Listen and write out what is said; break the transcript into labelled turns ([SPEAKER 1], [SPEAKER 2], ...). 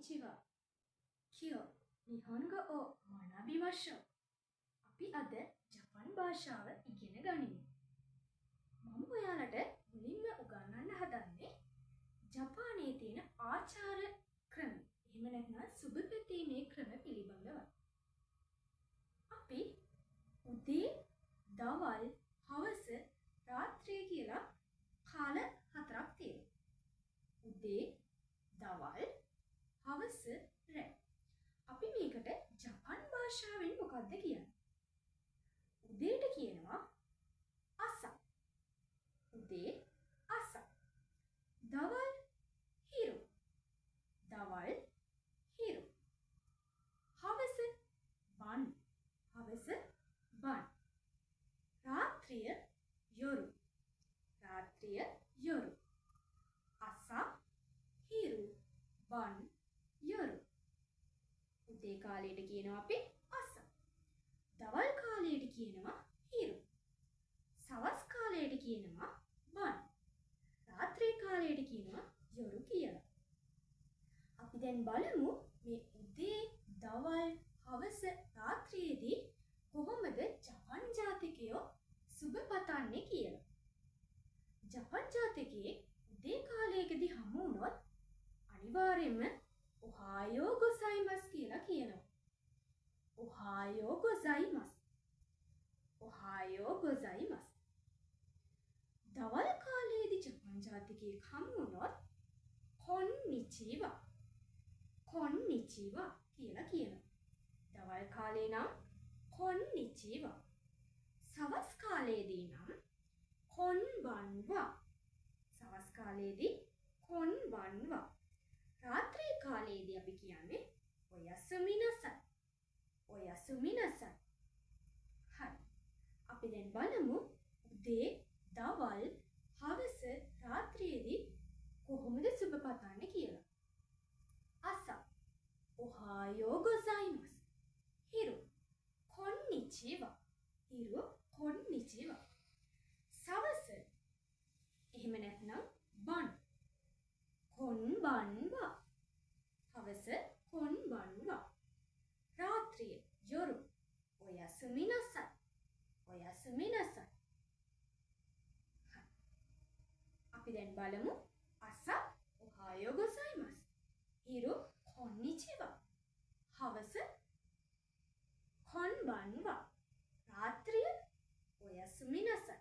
[SPEAKER 1] こんにちは。今日日本語を学びましょう。අපි අද ජපන් භාෂාව ඉගෙන ගනිමු. මම ඔයාලට මුලින්ම උගන්වන්න හදන්නේ ජපානයේ තියෙන ආචාර ක්‍රම, එහෙම නැත්නම් සුබ පැතීමේ ක්‍රම පිළිබඳව. අපි උදේ, දවල්, හවස, රාත්‍රිය කියලා කාල හතරක් තියෙනවා. උදේ, දවල්, හවස, රැ. අපි මේකට ජපන් භාෂාවෙන් මොකද්ද කියන්නේ? උදේට කියනවා 朝. උදේ 朝. දවල් 昼. දවල් 昼. හවස 晩. හවස 晩. රාත්‍රිය 夜. රාත්‍රිය 夜. 朝, 昼, 晩, 夜. උදේ කාලයට කියනවා අපි 朝. දවල් කාලයට කියනවා 昼. සවස් කාලයට කියනවා 晩. රාත්‍රී කාලයට කියනවා 夜 කියලා. අපි දැන් බලමු මේ උදේ, දවල්, හවස, රාත්‍රියේදී කොහොමද ජපන් ජාතිකයෝ සුබ පතන්නේ කියලා. ජපන් ජාතිකයෙක් උදේ කාලයකදී හමු වුණොත් අනිවාර්යයෙන්ම おはようございます කියලා කියනවා. おはようございます. おはようございます. දවල් කාලයේදී ජපන් ජාතිකයෙක් හමු වුණොත් こんにちは. こんにちは කියලා කියනවා. දවල් කාලේ නම් こんにちは. සවස් කාලයේදී නම් こんばんは. සවස් කාලයේදී こんばんは. රාත්‍රී කාලයේදී අපි කියන්නේ おやすみなさい. おやすみなさい. හරි. අපි දැන් බලමු උදේ, දවල්, හවස, රාත්‍රියේදී කොහොමද සුබ පතන්නේ කියලා. 朝, おはようございます. 昼, こんにちは. 昼, こんにちは. සවස, එහෙම නැත්නම් 晩. こんばんは. හවස こんばんは. රාත්‍රිය 夜. おやすみなさい. おやすみなさい. හරි. අපි දැන් බලමු 朝, おはようございます. 昼, こんにちは. හවස こんばんは. රාත්‍රිය おやすみなさい.